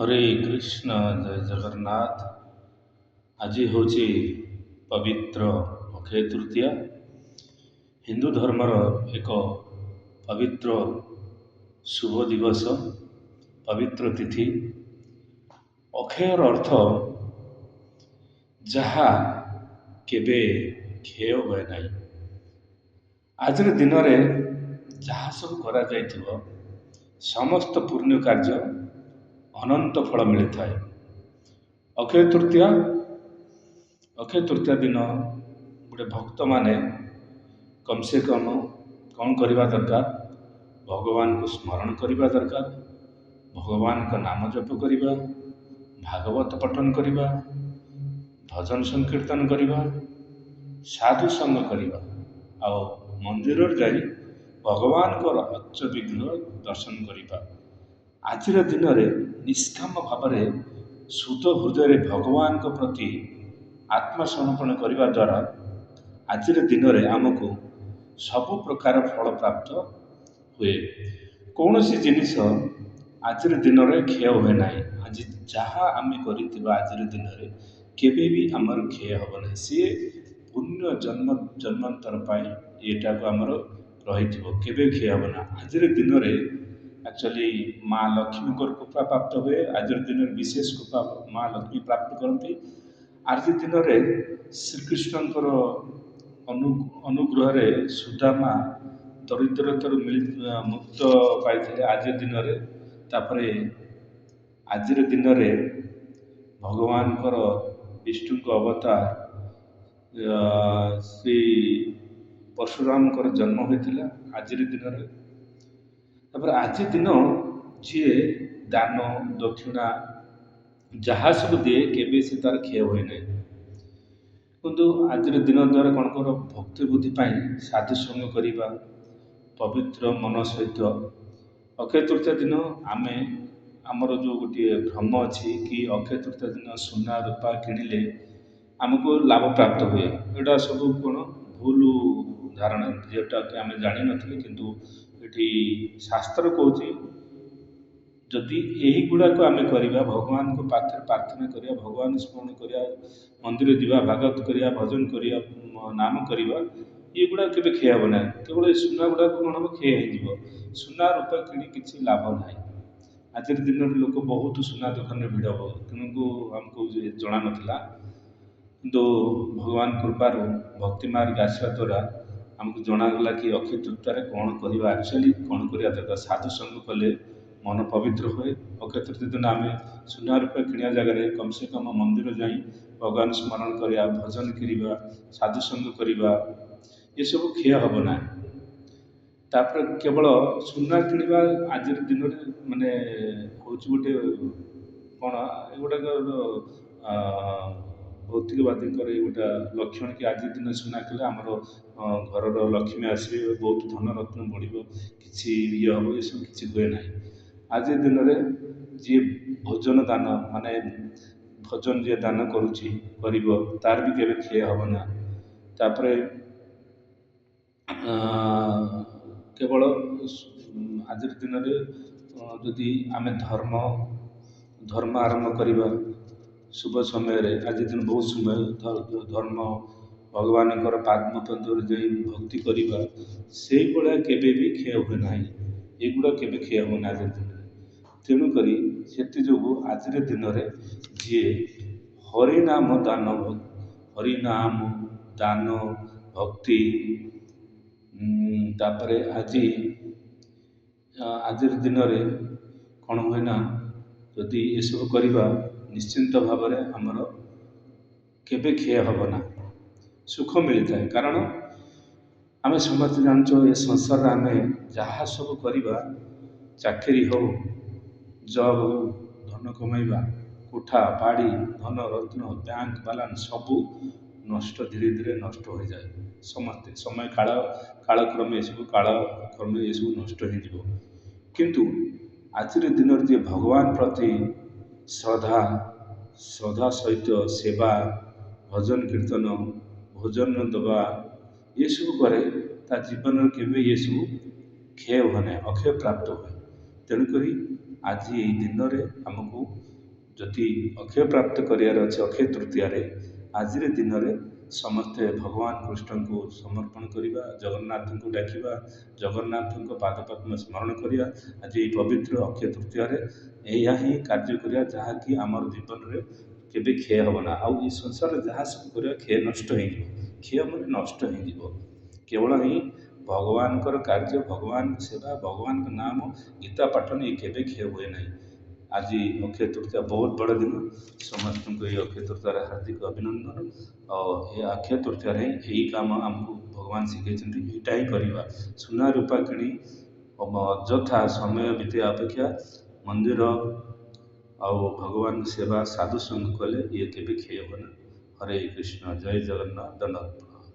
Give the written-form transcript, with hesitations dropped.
ହରେ କୃଷ୍ଣ, ଜୟ ଜଗନ୍ନାଥ। ଆଜି ହେଉଛି ପବିତ୍ର ଅକ୍ଷୟ ତୃତୀୟା, ହିନ୍ଦୁ ଧର୍ମର ଏକ ପବିତ୍ର ଶୁଭ ଦିବସ, ପବିତ୍ର ତିଥି। ଅକ୍ଷୟର ଅର୍ଥ ଯାହା କେବେ କ୍ଷୟ ହୁଏ ନାହିଁ। ଆଜିର ଦିନରେ ଯାହା ସବୁ କରାଯାଇଥିବ, ସମସ୍ତ ପୁଣ୍ୟ କାର୍ଯ୍ୟ ଅନନ୍ତ ଫଳ ମିଳିଥାଏ। ଅକ୍ଷୟ ତୃତୀୟା, ଅକ୍ଷୟ ତୃତୀୟା ଦିନ ଗୋଟେ ଭକ୍ତମାନେ କମ୍ ସେ କମ୍ କ'ଣ କରିବା ଦରକାର? ଭଗବାନଙ୍କୁ ସ୍ମରଣ କରିବା ଦରକାର, ଭଗବାନଙ୍କ ନାମ ଜପ କରିବା, ଭାଗବତ ପଠନ କରିବା, ଭଜନ ସଂକୀର୍ତ୍ତନ କରିବା, ସାଧୁ ସଙ୍ଗ କରିବା ଆଉ ମନ୍ଦିରରେ ଯାଇ ଭଗବାନଙ୍କର ଅର୍ଚ୍ଚ ବିଗ୍ରହ ଦର୍ଶନ କରିବା। ଆଜିର ଦିନରେ ନିଷ୍କାମ ଭାବରେ ଶୁଦ୍ଧ ହୃଦୟରେ ଭଗବାନଙ୍କ ପ୍ରତି ଆତ୍ମସମର୍ପଣ କରିବା ଦ୍ୱାରା ଆଜିର ଦିନରେ ଆମକୁ ସବୁ ପ୍ରକାର ଫଳ ପ୍ରାପ୍ତ ହୁଏ। କୌଣସି ଜିନିଷ ଆଜିର ଦିନରେ କ୍ଷୟ ହୁଏ ନାହିଁ। ଆଜି ଯାହା ଆମେ କରିଥିବା ଆଜିର ଦିନରେ କେବେ ବି ଆମର କ୍ଷୟ ହେବ ନାହିଁ। ସିଏ ପୁଣ୍ୟ ଜନ୍ମ ଜନ୍ମାନ୍ତର ପାଇଁ ଏଇଟାକୁ ଆମର ରହିଥିବ, କେବେ କ୍ଷୟ ହେବ ନା। ଆଜିର ଦିନରେ ଆକ୍ଚୁଆଲି ମା ଲକ୍ଷ୍ମୀଙ୍କର କୃପା ପ୍ରାପ୍ତ ହୁଏ। ଆଜିର ଦିନରେ ବିଶେଷ କୃପା ମା ଲକ୍ଷ୍ମୀ ପ୍ରାପ୍ତ କରନ୍ତି। ଆଜି ଦିନରେ ଶ୍ରୀକୃଷ୍ଣଙ୍କର ଅନୁଗ୍ରହରେ ସୁଦାମା ଦରିଦ୍ରତାରୁ ମୁକ୍ତ ପାଇଥିଲେ ଆଜି ଦିନରେ। ତାପରେ ଆଜିର ଦିନରେ ଭଗବାନଙ୍କର ବିଷ୍ଣୁଙ୍କ ଅବତାର ଶ୍ରୀ ପରଶୁରାମଙ୍କର ଜନ୍ମ ହୋଇଥିଲା ଆଜିର ଦିନରେ। ତାପରେ ଆଜି ଦିନ ଯିଏ ଦାନ ଦକ୍ଷିଣା ଯାହା ସବୁ ଦିଏ, କେବେ ସେ ତାର କ୍ଷୟ ହୁଏ ନାହିଁ। କିନ୍ତୁ ଆଜିର ଦିନ ଦ୍ୱାରା କ'ଣ କର, ଭକ୍ତି ବୁଦ୍ଧି ପାଇଁ ସାଧୁ ସଙ୍ଗ କରିବା ପବିତ୍ର ମନ ସହିତ। ଅକ୍ଷୟ ତୃତୀୟା ଦିନ ଆମେ ଆମର ଯେଉଁ ଗୋଟିଏ ଭ୍ରମ ଅଛି କି ଅକ୍ଷୟ ତୃତୀୟା ଦିନ ସୁନା ରୂପା କିଣିଲେ ଆମକୁ ଲାଭ ପ୍ରାପ୍ତ ହୁଏ, ଏଇଟା ସବୁ କ'ଣ ଭୁଲ ଧାରଣା, ଯେଉଁଟାକି ଆମେ ଜାଣିନଥିଲେ। କିନ୍ତୁ ଏଠି ଶାସ୍ତ୍ର କହୁଛି, ଯଦି ଏହିଗୁଡ଼ାକ ଆମେ କରିବା, ଭଗବାନଙ୍କ ପାଖରେ ପ୍ରାର୍ଥନା କରିବା, ଭଗବାନ ସ୍ମରଣ କରିବା, ମନ୍ଦିର ଯିବା, ଭାଗବତ କରିବା, ଭଜନ କରିବା, ନାମ କରିବା, ଏଗୁଡ଼ାକ କେବେ କ୍ଷୟ ହେବ ନାହିଁ। କେବଳ ଏ ସୁନା ଗୁଡ଼ାକ କ'ଣ ହେବ? କ୍ଷୟ ହେଇଯିବ। ସୁନା ରୂପା କିଣି କିଛି ଲାଭ ନାହିଁ। ଆଜିର ଦିନରେ ଲୋକ ବହୁତ ସୁନା ଦୋକାନରେ ଭିଡ଼ ହେବ, ତେଣୁ ଆମକୁ ଜଣା ନଥିଲା। କିନ୍ତୁ ଭଗବାନ କୃପାରୁ ଭକ୍ତି ମାର୍ଗ ଆସିବା ଦ୍ୱାରା ଆମକୁ ଜଣାଗଲା କି ଅକ୍ଷୟ ତୃତୀୟାରେ କ'ଣ କରିବା, ଆକ୍ଚୁଆଲି କ'ଣ କରିବା ଦରକାର। ସାଧୁ ସଙ୍ଗ କଲେ ମନ ପବିତ୍ର ହୁଏ। ଅକ୍ଷୟ ତୃତୀୟା ଦିନ ଆମେ ସୁନା ରୂପା କିଣିବା ଜାଗାରେ କମ୍ ସେ କମ୍ ମନ୍ଦିର ଯାଇ ଭଗବାନ ସ୍ମରଣ କରିବା, ଭଜନ କରିବା, ସାଧୁ ସଙ୍ଗ କରିବା, ଏସବୁ କ୍ଷୟ ହେବ ନାହିଁ। ତାପରେ କେବଳ ସୁନା କିଣିବା ଆଜିର ଦିନରେ ମାନେ ହେଉଛି ଗୋଟେ କ'ଣ, ଏଗୁଡ଼ାକ ଭୌତିକବାଦୀଙ୍କର ଏଇ ଗୋଟା ଲକ୍ଷଣ କି ଆଜି ଦିନ ସୁନା କିଣିଲେ ଆମର ଘରର ଲକ୍ଷ୍ମୀ ଆସିବେ, ବହୁତ ଧନ ରତ୍ନ ବଢ଼ିବ, କିଛି ଇଏ ହେବ, ଏସବୁ କିଛି ହୁଏ ନାହିଁ। ଆଜି ଦିନରେ ଯିଏ ଭୋଜନ ଦାନ, ମାନେ ଭୋଜନ ଯିଏ ଦାନ କରୁଛି, କରିବ, ତାର ବି କେବେ କ୍ଷୟ ହେବ ନା। ତାପରେ କେବଳ ଆଜିର ଦିନରେ ଯଦି ଆମେ ଧର୍ମ ଆରମ୍ଭ କରିବା ଶୁଭ ସମୟରେ, ଆଜି ଦିନ ବହୁତ ସମୟ ଧର୍ମ ଭଗବାନଙ୍କର ପାଦ୍ମପଦ୍ମରେ ଯାଇ ଭକ୍ତି କରିବା, ସେଇଭଳିଆ କେବେ ବି କ୍ଷୟ ହୁଏ ନାହିଁ। ଏଗୁଡ଼ା କେବେ କ୍ଷୟ ହେବ ନାହିଁ ଆଜିର ଦିନରେ। ତେଣୁକରି ସେଥିଯୋଗୁଁ ଆଜିର ଦିନରେ ଯିଏ ହରିନାମ ଦାନ, ହରିନାମ ଦାନ ଭକ୍ତି, ତାପରେ ଆଜିର ଦିନରେ କ'ଣ ହୁଏ ନା, ଯଦି ଏସବୁ କରିବା ନିଶ୍ଚିନ୍ତ ଭାବରେ ଆମର କେବେ କ୍ଷୟ ହେବ ନା, ସୁଖ ମିଳିଥାଏ। କାରଣ ଆମେ ସମସ୍ତେ ଜାଣିଛୁ, ଏ ସଂସାରରେ ଆମେ ଯାହା ସବୁ କରିବା, ଚାକିରି ହଉ, ଜବ୍ ହଉ, ଧନ କମାଇବା, କୋଠା ବାଡ଼ି, ଧନ ରତ୍ନ, ବ୍ୟାଙ୍କ ବାଲାନ୍ସ ସବୁ ନଷ୍ଟ, ଧୀରେ ଧୀରେ ନଷ୍ଟ ହୋଇଯାଏ। ସମସ୍ତେ ସମୟ କାଳ କାଳକ୍ରମେ ଏସବୁ, କାଳକ୍ରମେ ଏସବୁ ନଷ୍ଟ ହେଇଯିବ। କିନ୍ତୁ ଆଜିର ଦିନରେ ଯିଏ ଭଗବାନ ପ୍ରତି ଶ୍ରଦ୍ଧା ସହିତ ସେବା, ଭଜନ କୀର୍ତ୍ତନ, ଭୋଜନ ଦେବା, ଏସବୁ କରେ, ତା ଜୀବନରେ କେବେ ଏସବୁ କ୍ଷୟ ହୁଏ ନାହିଁ, ଅକ୍ଷୟ ପ୍ରାପ୍ତ ହୁଏ। ତେଣୁକରି ଆଜି ଏଇ ଦିନରେ ଆମକୁ ଯଦି ଅକ୍ଷୟ ପ୍ରାପ୍ତ କରିବାର ଅଛି ଅକ୍ଷୟ ତୃତୀୟାରେ, ଆଜିର ଦିନରେ ସମସ୍ତେ ଭଗବାନ କୃଷ୍ଣଙ୍କୁ ସମର୍ପଣ କରିବା, ଜଗନ୍ନାଥଙ୍କୁ ଡାକିବା, ଜଗନ୍ନାଥଙ୍କ ପାଦପଦ୍ମ ସ୍ମରଣ କରିବା। ଆଜି ଏଇ ପବିତ୍ର ଅକ୍ଷୟ ତୃତୀୟାରେ ଏଇଆ ହିଁ କାର୍ଯ୍ୟ କରିବା, ଯାହାକି ଆମର ଜୀବନରେ କେବେ କ୍ଷୟ ହେବ ନା। ଆଉ ଏ ସଂସାରରେ ଯାହା ସବୁ କରିବା କ୍ଷୟ ନଷ୍ଟ ହେଇଯିବ, କ୍ଷୟ ମାନେ ନଷ୍ଟ ହେଇଯିବ। କେବଳ ହିଁ ଭଗବାନଙ୍କର କାର୍ଯ୍ୟ, ଭଗବାନଙ୍କ ସେବା, ଭଗବାନଙ୍କ ନାମ, ଗୀତା ପାଠନ ଇଏ କେବେ କ୍ଷୟ ହୁଏ ନାହିଁ। ଆଜି ଅକ୍ଷୟ ତୃତୀୟା ବହୁତ ବଡ଼ ଦିନ। ସମସ୍ତଙ୍କୁ ଏହି ଅକ୍ଷୟ ତୃତୀୟାର ହାର୍ଦ୍ଦିକ ଅଭିନନ୍ଦନ। ଆଉ ଏ ଅକ୍ଷୟ ତୃତୀୟାରେ ଏହି କାମ ଆମକୁ ଭଗବାନ ଶିଖେଇଛନ୍ତି, ଏଇଟା ହିଁ କରିବା। ସୁନା ରୂପା କିଣି ଅଯଥା ସମୟ ବିତେଇବା ଅପେକ୍ଷା ମନ୍ଦିର ଆଉ ଭଗବାନ ସେବା, ସାଧୁ ସଙ୍ଗ କଲେ ଇଏ କେବେ କ୍ଷୟ ହେବ ନା। ହରେ କୃଷ୍ଣ, ଜୟ ଜଗନ୍ନାଥ, ଦଣ୍ଡବତ ପ୍ରଣାମ।